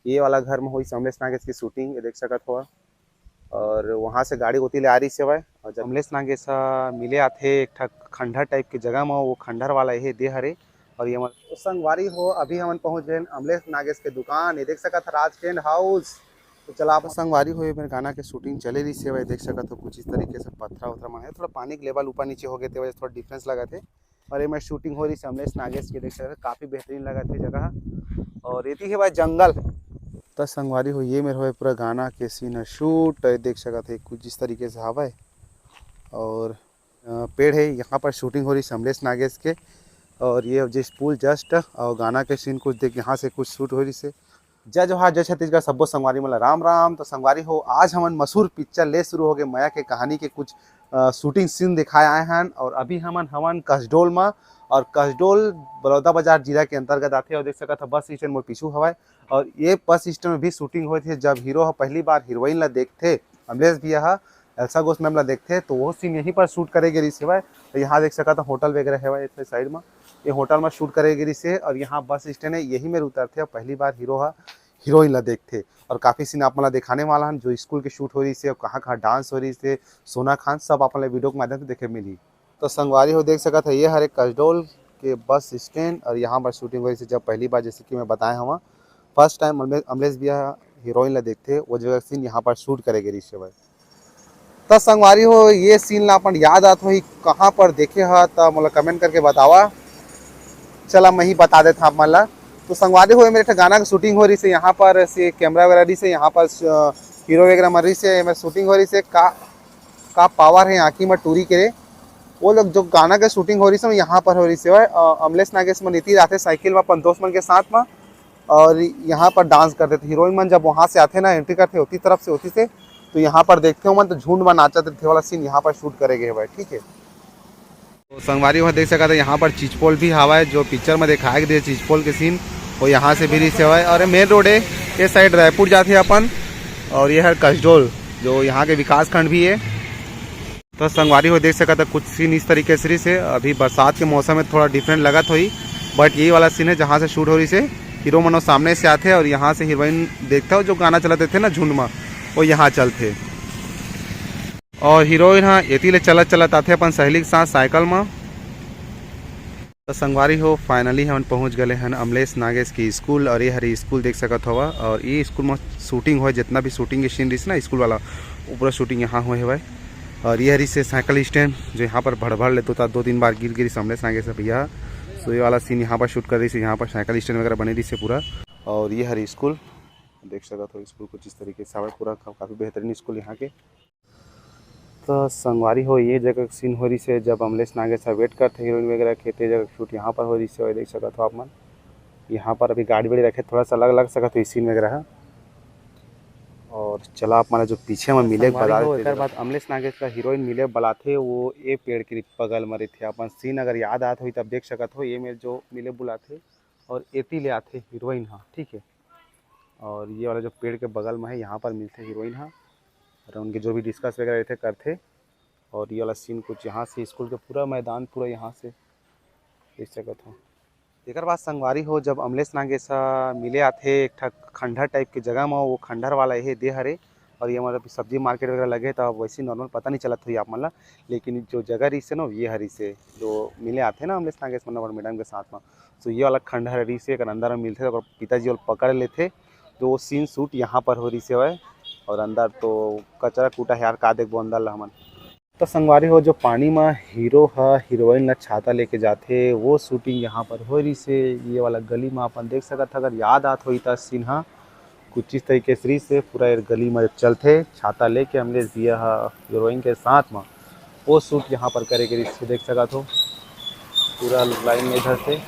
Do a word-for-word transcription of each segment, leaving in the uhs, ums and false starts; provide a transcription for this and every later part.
ये वाला घर में होइस अमलेश नागेश के शूटिंग, ये देख सकत हो। और वहाँ से गाड़ी ओती ले आ रही से हवय, और जब अमलेश नागेश ह मिले आथे एक ठक खंडहर टाइप के जगह में, वो खंडहर वाला ये दे हरे। और ये हमर तो संगवारी हो, अभी हमन पहुँच गए अमलेश नागेश के दुकान। ये देख सकत ह राज टेंट हाउस। तो चला आप संगवारी हो, ये मेरे गाना के शूटिंग चले रही से हवय, देख सकत हो कुछ इस तरीके से पत्थरा उत्थरा मन है, थोड़ा पानी के लेवल ऊपर नीचे हो गए थे, वजह से थोड़ा डिफरेंस लगा थे। और ये मेर शूटिंग हो रही से अमलेश नागेश के, देख सकत हो काफ़ी बेहतरीन लगा थे जगह। और ये थी है भाई जंगल। तो संगवारी हो, ये मेर होए पूरा गाना के सीन है शूट, ये देख सकत है कुछ इस तरीके से हवय। और अ, पेड़ है, यहाँ पर शूटिंग हो रही से अमलेश नागेश के। और ये जिस पुल जस्ट और गाना के सीन कुछ देख, यहाँ से कुछ शूट हो रही से। जय जोहार, जय छत्तीसगढ़, सब्बो संगवारी मन ला राम राम। तो संगवारी हो, आज हमन मशहूर पिक्चर ले शुरू हो गए मया के कहानी के कुछ अ, शूटिंग सीन दिखाए आए हन। और अभी हमन हवन कसडोल म, और कसडोल बलौदा बाजार जिला के अंतर्गत आथे। और देख सकत ह बस स्टैंड मोर पीछू हवय। और ये बस स्टैंड में भी शूटिंग होए थे, जब हीरो ह पहली बार हीरोइन ला देखथे, अमलेश भैया ह एल्सा गोस्वामी ला देखथे, तो वो सीन यहीं पर शूट करे गे रिहिस हवय। तो यहाँ देख सकत ह होटल वगैरह हवय इतने साइड में, ये होटल में शूट करे गे रिहिस हे। और यहाँ बस स्टैंड है, यही में उतरथे और पहली बार हीरो ह हीरोइन ला देखथे। और काफ़ी सीन आप मन ला दिखाने वाला हन, जो स्कूल के शूट हो रही से, कहाँ कहाँ डांस हो रही से, सोना खान, सब आप मन ला वीडियो के माध्यम से देखे मिली। तो संगवारी हो देख सकत है, ये हरे कसडोल के बस स्टैंड और यहाँ पर शूटिंग हो रही से, जब पहली बार, जैसे कि मैं बताए हवा, फर्स्ट टाइम अमलेश भैया हीरोइन ला देखथे, वो जगह सीन यहाँ पर शूट करे गे रिहिस हवय। त संगवारी हो, ये सीन ला अपन याद आत होही, कहाँ पर देखे ह, त मोला कमेंट करके बतावा। चला, मैं ही बता देता आप मन ला। तो संगवारी हो, ये मेरे एक ठे गाना के शूटिंग हो रही से, यहाँ पर से कैमरा वगैरह रही से, यहाँ पर अ, हीरो वगैरह मन रही से, ये मेरे शूटिंग हो रही से, का का पावर है आँखी में टूरी के रे। वो लोग जो गाना के शूटिंग हो रही से, यहाँ पर हो रही से, अ, अमलेश नागेश मन इति रहते साइकिल में अपन दोस्त मन के साथ में, और यहाँ पर डांस करते थे। हीरोइन मन जब वहाँ से आते ना, एंट्री करते होती तरफ से, होती से, तो यहाँ पर देखते हो मन, तो झुंड में नाचत रहिथे वाला सीन यहाँ पर शूट करे गए भाई, ठीक है। तो संगवारी हो देख सकत है, यहाँ पर चिचपोल भी हवा है, जो पिक्चर में दिखाए गए चिचपोल के सीन, वो यहाँ से भी रिहिस हवय। और ये मेन रोड है, ये साइड रायपुर जाते अपन, और ये है कसडोल, जो यहाँ के विकास खंड भी है। तो संगवारी हो देख सकत है, कुछ सीन इस तरीके से रिहिस हे। अभी बरसात के मौसम में थोड़ा डिफरेंट लगत होही, बट यही वाला सीन है जहाँ से शूट हो रही से। हीरो मनो सामने से आते और यहाँ से हीरोइन देखता हो, जो गाना चलत थे ना झुंड में, वो यहाँ चलते। और हीरोइन हाँ एती ले चलत चलत आते अपन सहेली के साथ साइकिल में। तो संगवारी हो, फाइनली हमन पहुंच गए हन अमलेश नागेश के स्कूल। और ये हरे स्कूल देख सकत हवा, और ये स्कूल में शूटिंग हुआ, जितना भी शूटिंग के सीन रहिस ना स्कूल वाला, वो पूरा शूटिंग यहाँ हुए हवय। और ये हरी से साइकिल स्टैंड, जो यहाँ पर भड़ भड़ ले दो ता दो तीन बार गिर गिरी अमलेश नागेश भैया। सो ये वाला सीन यहाँ पर शूट कर रही से, यहाँ पर साइकिल स्टैंड वगैरह बने रही से पूरा। और ये हरी स्कूल देख सकत हो, स्कूल कुछ इस तरीके से हवय पूरा, का-, काफ़ी बेहतरीन स्कूल यहाँ के। तो संगवारी हो, ये जगह सीन हो रही से, जब अमलेश नागेश वेट करते हीरोइन वगैरह के, ते जगह शूट यहाँ पर हो रही से, और देख सकत हो आप मन, यहाँ पर अभी गाड़ी वाड़ी रखे, थोड़ा सा अलग लग सकत हो सीन वगैरह ह। और चला आप मन जो पीछे में मिले संगवारी बता हो, देते एकर जरा। बाद अमलेश नागेश का हीरोइन मिले बुलाथे, वो ए पेड़ के बगल में रहिथे। अपन सीन अगर याद आत होही तब देख सकत हो, ये मेर जो मिले बुलाथे और एती ले आथे हीरोइन ह, ठीक है। और ये वाला जो पेड़ के बगल में है, यहाँ पर मिलथे हीरोइन ह, और उनके जो भी डिस्कस वगैरह रहिथे करथे। और ये वाला सीन कुछ यहाँ से स्कूल के पूरा मैदान पूरा यहाँ से देख सकत हो। एकर बाद संगवारी हो, जब अमलेश नागेश ह मिले आथे एक ठक खंडहर टाइप के जगह म, वो खंडहर वाला ये दे हरे। और ये मतलब सब्जी मार्केट वगैरह लगे, तो वैसे नॉर्मल पता नहीं चलत होही आप मन ला, लेकिन जो जगह रहिस हे ना, ये हरिस हे, जो मिले आथे ना अमलेश नागेश मनोहर मैडम के साथ में, तो ये वाला खंडहर रहिस हे, एकर अंदर में मिलथे, तो ओकर पिताजी ओला पकड़ लेथे, तो वो सीन शूट यहाँ पर हो रहिस हवय। और अंदर तो कचरा कूटा है यार, का देखबो अंदर ला हमन। तो संगवारी हो, जो पानी म हीरो ह हीरोइन ला छाता लेके जाथे, वो शूटिंग यहाँ पर हो रहिस हे। ये वाला गली म अपन देख सकत ह, अगर याद आत होही त सीन ह कुछ इस तरीके से रहिस हे। पूरा ये गली म चलथे छाता लेके अमलेश भैया ह हीरोइन के साथ म, वो शूट यहाँ पर करे के रहिस हे, देख सकत हो पूरा लाइन में इधर से।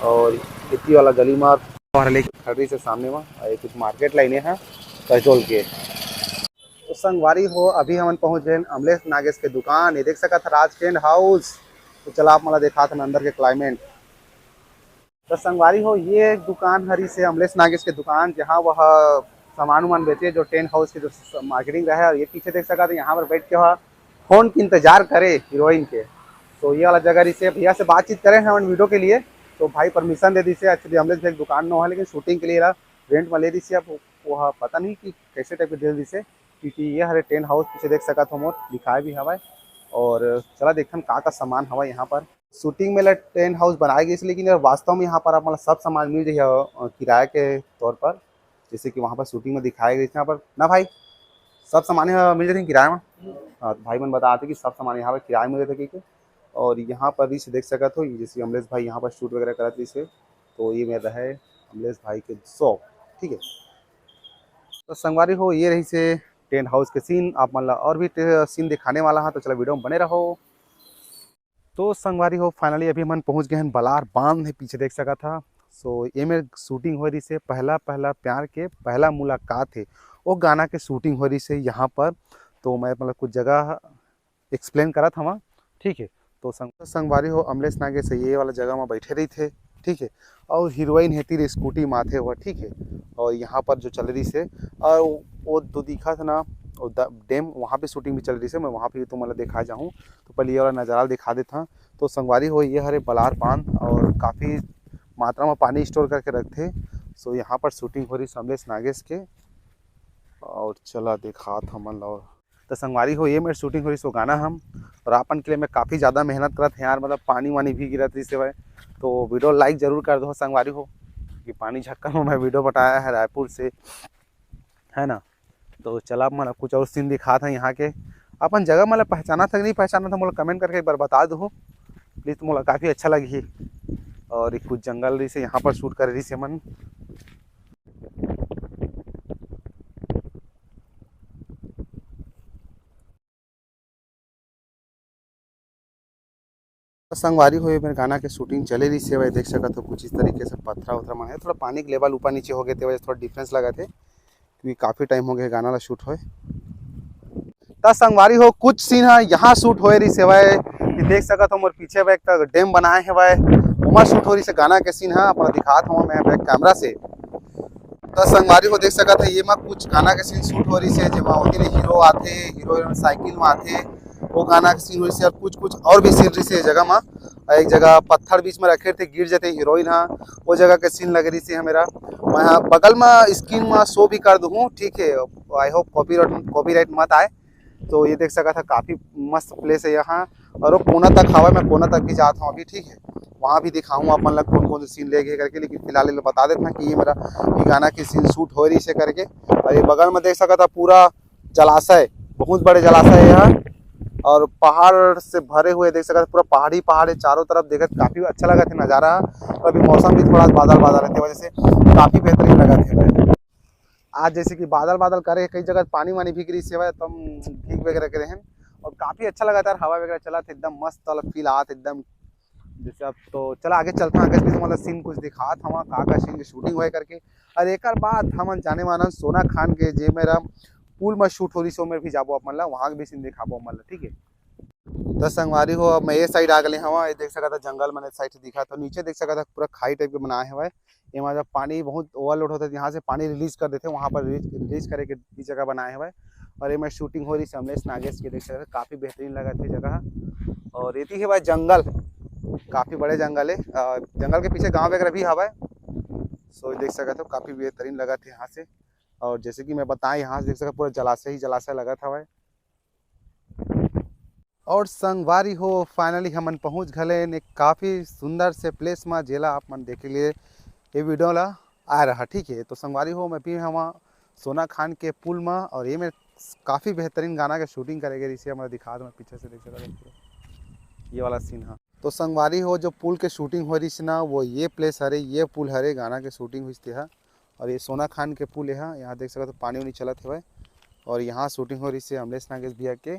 और इतनी वाला गली म और लेके खड़ी से सामने म, और ये कुछ मार्केट लाइन है कसडोल के। तो संगवारी हो, अभी हमन पहुंच गए अमलेश नागेश के दुकान। ये देख सकत ह राज टेंट हाउस। तो चला आप मन ला देखात हन अंदर के क्लाइमेट। तो संगवारी हो, ये एक दुकान हरी से अमलेश नागेश के दुकान, जहाँ वह सामान उमान बेचे, जो टेंट हाउस के जो स-, मार्केटिंग रहे। और ये पीछे देख सकत ह, यहाँ पर बैठ के वह फोन के इंतजार करे हीरोइन के। तो ये वाला जगह रहिस हे, भैया से बातचीत करे हमन वीडियो के लिए, तो भाई परमिशन दे दिस हे। एक्चुअली अमलेश भैया के दुकान नो है, लेकिन शूटिंग के लिए रहा रेंट में ले रहिस हे, अब वो ह पता नहीं कि कैसे टाइप के डील रहिस हे, क्योंकि ये हरे टेंट हाउस पीछे देख सकत हो मोर लिखाए भी हवय। और चला देखन का का सामान हवय यहाँ पर। शूटिंग में ला टेंट हाउस बनाए गए, लेकिन यार वास्तव में यहाँ पर आप मतलब सब सामान मिल जाही, अ, किराए के तौर पर, जैसे कि वहाँ पर शूटिंग में दिखाए गए यहाँ पर ना भाई, सब सामान यहाँ मिल जाते हैं किराए में। हाँ, तो भाई मन बताते कि सब सामान यहाँ पर किराए में मिल जाते हैं, ठीक है। और यहाँ पर भी देख सकत हो, जैसे अमलेश भाई यहाँ पर शूट वगैरह करत रहिस हे, तो ये मेर है अमलेश भाई के शॉप, ठीक है। तो संगवारी हो, ये रहिस हे टेंट हाउस के सीन। आप मन ला और भी सीन दिखाने वाला है, तो चला वीडियो में बने रहो। तो संगवारी हो, फाइनली अभी हमन पहुंच गए हैं बलार बांध, पीछे देख सकत हा। सो ये मेर शूटिंग हो रहिस हे पहला पहला प्यार के पहला मुलाकात है, वो गाना के शूटिंग हो रहिस हे यहाँ पर। तो मैं मतलब कुछ जगह एक्सप्लेन करत हवा, ठीक है। तो संग संगवारी हो, अमलेश नागेश ये वाला जगह में बैठे रहिथे, ठीक है। और हीरोइन हे तीर स्कूटी माथे हुआ, ठीक है। और यहाँ पर जो चल रहिस हे, और वो दो दिखा था ना, वो द- डैम, वहाँ पे शूटिंग भी चल रहिस हे। मैं वहाँ पे भी तुम मतलब दिखा जाऊँ, तो पहले ये वाला नज़ारा दिखा देता। तो संगवारी हो, ये हरे बलार बांध और काफ़ी मात्रा में पानी स्टोर करके रखथे। सो यहाँ पर शूटिंग हो रहिस अमलेश नागेश के। और चला दिखात हमन ला। तो संगवारी हो, ये मेर शूटिंग हो रहिस वो गाना हम, और अपन के लिए मैं काफ़ी ज़्यादा मेहनत करत हे यार, मतलब पानी वानी भी गिरत रहिस हे भाई। तो वीडियो लाइक जरूर कर दो संगवारी हो, कि पानी झक्कर में मैं वीडियो बनाया है रायपुर से, है ना। तो चला आप मन ला कुछ और सीन दिखात हे यहाँ के। अपन जगह मतलब पहचाना था कि नहीं पहचाना था, मोला कमेंट करके एक बार बता दो प्लीज, मोला काफ़ी अच्छा लगही। और ये कुछ जंगल रहिस हे, यहाँ पर शूट करे रहिस हे मन। संगवारी हो, ये मेर गाना के शूटिंग चले रहिस हे, देख सकत हो कुछ इस तरीके से पत्थरा उत्थरा मन हे, थोड़ा पानी के लेवल ऊपर नीचे हो गए थे, वजह से थोड़ा डिफरेंस लगा थे, क्योंकि काफ़ी टाइम हो गए गाना ला शूट होए। त संगवारी हो, कुछ सीन है यहाँ शूट होए रहिस हे, ये देख सकत हो मोर पीछे में एक डैम बनाए हे, ओमा शूट हो रहिस हे गाना के सीन है, अपन दिखात हूँ मैं बैक कैमरा से। त संगवारी हो देख सकत है, ये मा कुछ गाना के सीन शूट हो रहिस हे, जेमा ओती ले हीरो आथे, हीरोइन साइकिल में आथे, वो गाना के सीन हो रहिस हे। और कुछ कुछ और भी सीन रहिस हे जगह मा। एक जगह पत्थर बीच में रखे थे, गिर जाते हीरोइन हा, वो जगह के सीन लग रहिस हे मेरा। मैं बगल में स्क्रीन में शो भी कर दूँ, ठीक है। आई होप कॉपीराइट कॉपीराइट मत आए। तो ये देख सकत है, काफ़ी मस्त प्लेस है यहाँ। और वो कोना तक हवा, मैं कोना तक भी जात हूँ अभी, ठीक है। वहाँ भी दिखाऊँ अपन ला कौन कौन से सीन ले गए करके, लेकिन फिलहाल ये बता देता कि ये मेरा ये गाना के सीन शूट हो रहिस हे करके। और ये बगल में देख सकत है पूरा जलाशय, बहुत बड़े जलाशय है यहाँ। और पहाड़ से भरे हुए देख सकत है, पूरा पहाड़ी पहाड़ है चारों तरफ, देखत काफ़ी अच्छा लगत है नज़ारा। और अभी मौसम भी थोड़ा बादल बादल रहते वजह से काफ़ी बेहतरीन लगत है। आज जैसे कि बादल बादल करे, कई जगह पानी वानी भी गिरिस हे, तो हम भीग वगैरह करे हैं। और काफ़ी अच्छा लगा यार, हवा वगैरह चला था, एकदम मस्त वाला फील आत एकदम। जैसे अब तो चला आगे चलता हूँ, आगे भी तुम्हारा सीन कुछ दिखात हूँ, का का सीन की शूटिंग हुआ करके। और एक बाद हमन जाने वाला सोना खान के जे मेरा पूल में शूट हो रहिस हे, ओमेर भी जाबो अपन ला, वहाँ के भी सीन दिखाबो अपन ला, ठीक है। तो संगवारी हो, अब मैं ये साइड आ गए हवा, ये देख सकत है जंगल मन साइड से दिखा, तो नीचे देख सकत है पूरा खाई टाइप के बनाए हवय। एमा जब पानी बहुत ओवरलोड होता है, यहाँ से पानी रिलीज कर देते हैं, वहाँ पर रिलीज रिलीज करे के भी जगह बनाए हवय। और ये मैं शूटिंग हो रहिस हे अमलेश नागेश के, देख सकते हैं काफ़ी बेहतरीन लगा थे जगह। और ये थी है भाई जंगल, काफ़ी बड़े जंगल है। अ, जंगल के पीछे गांव वगैरह भी हवय। सो देख सकते हो काफ़ी बेहतरीन लगा थे यहाँ से। और जैसे कि मैं बताएं, यहाँ से देख सकते पूरा जलाशय ही जलाशय लगा था भाई। और संगवारी हो, फाइनली हमन पहुँच घले ने काफ़ी सुंदर से प्लेस में, जेला आप मन देखे लिए ये वीडियो ला आ रहा, ठीक है। तो संगवारी हो, मैं भी हवा सोना खान के पुल में, और ये में काफ़ी बेहतरीन गाना के शूटिंग करे गए, इसे हमारा दिखा दो, मैं पीछे से देख सकता हूँ पूरा ये वाला सीन। हाँ, तो संगवारी हो, जो पुल के शूटिंग हो रही ना, वो ये प्लेस हरे, ये पुल हरे, गाना के शूटिंग हुई थी। हाँ, और ये सोना खान के पुल है, यहाँ देख सकते हो पानी उनी चलत हवय। और यहाँ शूटिंग हो रही से अमलेश नागेश भैया के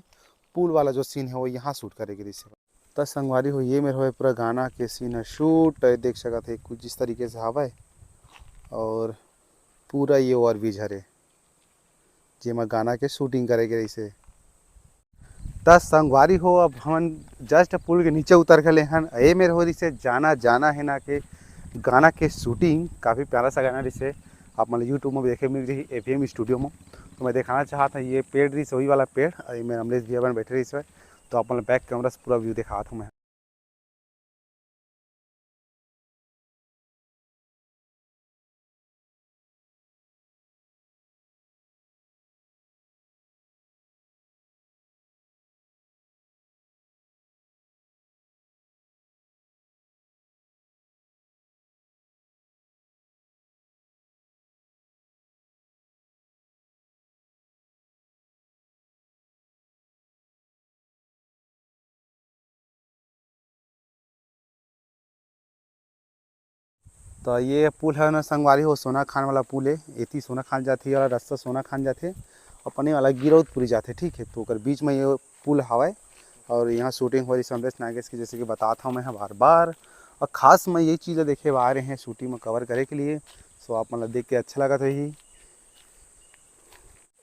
पुल वाला जो सीन है, वो यहाँ शूट करे गिरिस हे। त संगवारी हो, ये मेर होए पूरा गाना के सीन है शूट, देख सकत है कुछ जिस तरीके से हवय। और पूरा ये ओवर ब्रिज हरे, जेमा गाना के शूटिंग करे गिरिस हे। त संगवारी हो, अब हमन जस्ट पुल के नीचे उतर गए हन। ए मेर हो रही से जाना जाना है ना के गाना के शूटिंग, काफ़ी प्यारा सा गाना रही से। आप मतलब यूट्यूब में भी देखे मिल रही एफएम स्टूडियो में। तो मैं दिखाना चाहता हूँ, ये पेड़ रही से वही वाला पेड़, और ये मेरे अमरीश भैया बन बैठे रही से। तो आप मतलब बैक कैमरा से पूरा व्यू दिखाता हूँ मैं। तो ये पुल है ना संगवारी हो, सोना खान वाला पुल है। एती सोना खान जाथे, ये वाला रास्ता सोना खान जाथे, अपने वाला गिरौदपुरी जाथे, ठीक है। तो ओकर बीच में ये पुल हवय और यहाँ शूटिंग हो रही है अमलेश नागेश की, जैसे कि बताता हूँ मैं बार बार। और खास मैं ये चीज़ देखे बर आए रहे हैं शूटिंग में कवर करे के लिए, सो आप मन ला देख के अच्छा लगत होही।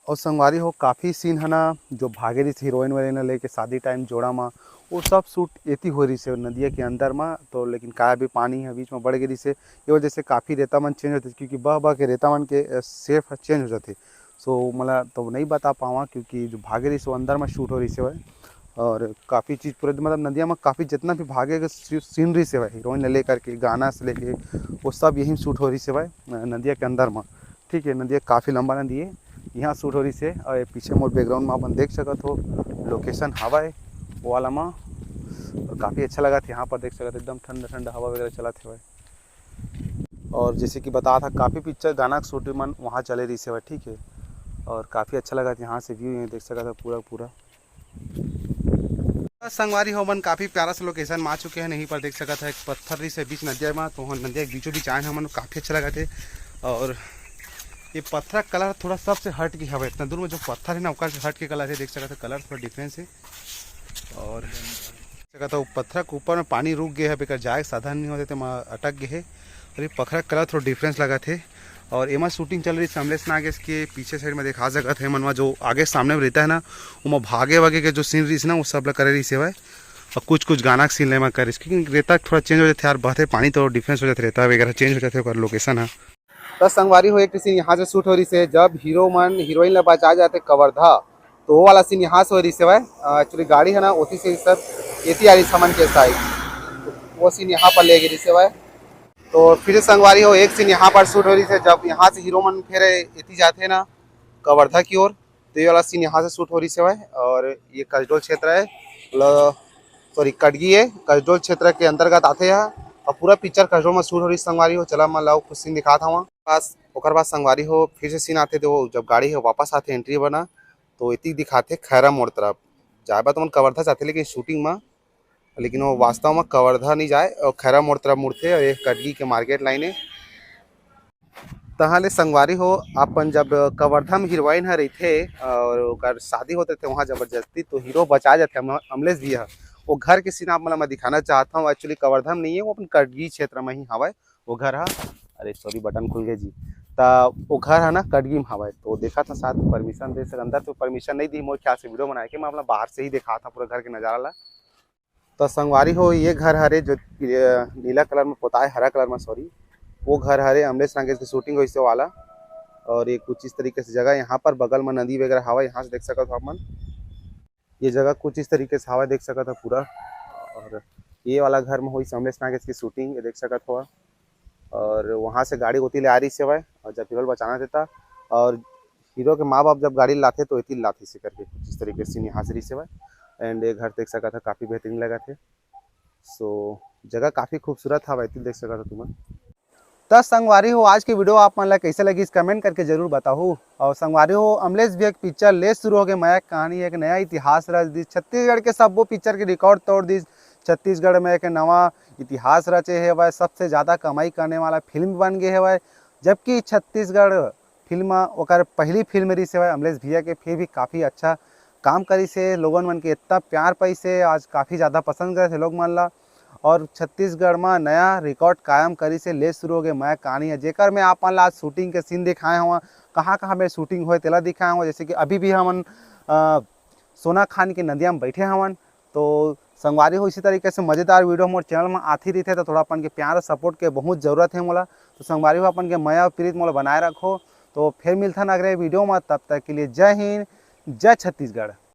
और संगवारी हो, काफ़ी सीन है ना, जो भागे रहिस हीरोइन वाले ना लेके शादी टाइम जोड़ा मा, वो सब शूट एती हो रहिस हे नदिया के अंदर मा। तो लेकिन का अभी पानी है बीच में बढ़ गे रहिस हे, ये वजह से काफ़ी रेता मन चेंज होते, क्योंकि बह बह के रेता मन के शेप चेंज हो जाते। सो मला तो नहीं बता पावा, क्योंकि जो भागे रहिस वो अंदर में शूट हो रहिस हे। और काफ़ी चीज़ पूरे मतलब नदिया में काफ़ी जितना भी भागे के सीन रहिस हे, हीरोइन ले लेकर के गाना से लेके वो सब यहीं शूट हो रहिस हे नदिया के अंदर में। ठीक है, नदिया काफ़ी लंबा नदी है, यहाँ शूट हो रहिस हे। और ये पीछे मोर बैकग्राउंड में अपन देख सकत हो, लोकेशन हवाए वो वाला में। और काफ़ी अच्छा लगत हे यहाँ पर, देख सकत हो एकदम ठंडा ठंडा हवा वगैरह चलत हवय। और जैसे कि बता था, काफ़ी पिक्चर गाना के शूटिंग मन वहाँ चले रहिस हे, ठीक है। और काफ़ी अच्छा लगत हे यहाँ से व्यू, ये देख सकत हो पूरा पूरा। बस संगवारी हो, हमन काफ़ी प्यारा सा लोकेशन में आ चुके हैं। यहीं पर देख सकत है एक पत्थर रहिस हे बीच नदिया में, तो हम नदिया के बीचों बीच आए हैं, हमन काफ़ी अच्छा लगत हे। और ये पत्थर कलर थोड़ा सबसे हट के हवे, इतना दूर में जो पत्थर है ना ओकर से हट के कलर है, देख सकत है कलर थोड़ा डिफरेंस है। और देख सकत हो पत्थर के ऊपर में पानी रुक गए है, एकर जाए के साधन नहीं होते, तेमा अटक गए है। और ये पत्थर कलर थोड़ा डिफरेंस लगत है। और एमा शूटिंग चल रहिस हे अमलेश नागेश के, पीछे साइड में देखा सकत है मनवा जो आगे सामने में रहता है ना, ओमा भागे वागे के जो सीन रहिस ना वो सब ला करे रहिस हवय। और कुछ कुछ गाना के सीन ले में करे रहिस, क्योंकि रेता थोड़ा चेंज हो जाते यार, बहते पानी तो डिफरेंस हो जाते, रेता वगैरह चेंज हो जाते ओकर लोकेशन है। तो संगवारी हो, एक सीन यहाँ से शूट हो रहिस हे, जब हीरो मन हीरोइन ला बचा जाते कवर्धा, तो वो वाला सीन यहाँ से हो रहिस हे। एक्चुअली गाड़ी है ना ओती से सब एती आ रहिस हमन के साइड, वो सीन यहाँ पर ले गे रहिस हे। तो फिर संगवारी हो, एक सीन यहाँ पर शूट हो रहिस हे, जब यहाँ से हीरो मन फिर एती जाते ना कवर्धा की ओर, तो ये वाला सीन यहाँ से शूट हो रहिस हे। और ये कसडोल क्षेत्र है, मतलब सॉरी, कटगी है, कसडोल क्षेत्र के अंतर्गत आते हैं। और पूरा पिक्चर कसडोल में शूट हो रहिस हे संगवारी हो। चला मैं लाओ कुछ सीन दिखात हूँ। पास ओकर बाद संगवारी हो फिर से सीन आते, तो जब गाड़ी है वापस आते एंट्री बना, तो एती दिखाते खैरा मोड़ तरफ। जाए बा तो मन कवर्धा जाते लेकिन शूटिंग में, लेकिन वो वास्तव में कवर्धा नहीं जाए और खैरा मोड़ तरफ मुड़ते। और ये कटगी के मार्केट लाइन है। तहाँ ले संगवारी हो, अपन जब कवर्धा में हीरोइन ह रहिथे और ओकर शादी होते थे वहाँ जबरदस्ती, तो हीरो बचा जाते अम-, अमलेश भैया। वो घर के सीन आप मन ला मैं दिखाना चाहत हूँ। एक्चुअली कवर्धा में नहीं है, वो अपन कटगी क्षेत्र में ही हवय वो घर हा। अरे सॉरी, बटन खुल गए जी। त वो घर है ना कटगी में हवय, तो देखा था शायद परमिशन दे सक अंदर, तो परमिशन नहीं दी मोर ख्याल से वीडियो बनाए के, मैं अपना बाहर से ही देखा था पूरा घर के नज़ारा ला। तो संगवारी हो, ये घर हरे जो, ये नीला कलर में पोताए, हरा कलर में सॉरी, वो घर हरे अमलेश नागेश की शूटिंग होइस हे वाला। और ये कुछ इस तरीके से जगह, यहाँ पर बगल में नदी वगैरह हवा, यहाँ से देख सकत हो आप मन। ये जगह कुछ इस तरीके से हवा देख सकत हो पूरा। और ये वाला घर में होइस अमलेश नागेश की शूटिंग, ये देख सकत हो। और वहाँ से गाड़ी ओती ले आ रहिस हवय और जब हीरो ल बचाना देता और हीरो के माँ बाप जब गाड़ी लाथे तो एती लाथे से करके कुछ इस तरीके से सीन यहाँ से रहिस हवय। एंड ये घर देख सकत हो काफ़ी बेहतरीन लगत हे। सो जगह काफ़ी खूबसूरत हवय, एती देख सकत हो तुमन। त संगवारी हो, आज के वीडियो आप मन ला कैसे लगिस, कमेंट करके जरूर बताहू। और संगवारी हो, अमलेश भैया के पिक्चर ले शुरू हो गए मया के कहानी एक नया इतिहास रच दिस। छत्तीसगढ़ के सब्बो पिक्चर के रिकॉर्ड तोड़ दिस। छत्तीसगढ़ में एक नवा इतिहास रचे हेवय, सबसे ज़्यादा कमाई करने वाला फिल्म बन गए हेवय। जबकि छत्तीसगढ़ फिल्म ओकर पहली फिल्म रहिस हेवय अमलेश भैया के, फिर भी काफ़ी अच्छा काम करिस हे। लोगन मन के इतना प्यार पाइस हे, आज काफ़ी ज़्यादा पसंद करत हे लोग मन ला। और छत्तीसगढ़ में नया रिकॉर्ड कायम करिस हे ले शुरू हो गए मया के कहानी ह, जेकर में आप मन ला आज शूटिंग के सीन दिखाए हवं, कहाँ कहाँ में शूटिंग होए तेला दिखाए हवं। जैसे कि अभी भी हमन अ, सोना खान के नदिया में बैठे हवन। तो संगवारी हो, इसी तरीके से मज़ेदार वीडियो मोर चैनल में आती रहिथे, तो थोड़ा अपन के प्यार और सपोर्ट के बहुत ज़रूरत है मोला। तो संगवारी हो, अपन के मया और प्रीत मोला बनाए रखो। तो फिर मिलथन अगले वीडियो में, तब तक के लिए जय हिंद, जय छत्तीसगढ़।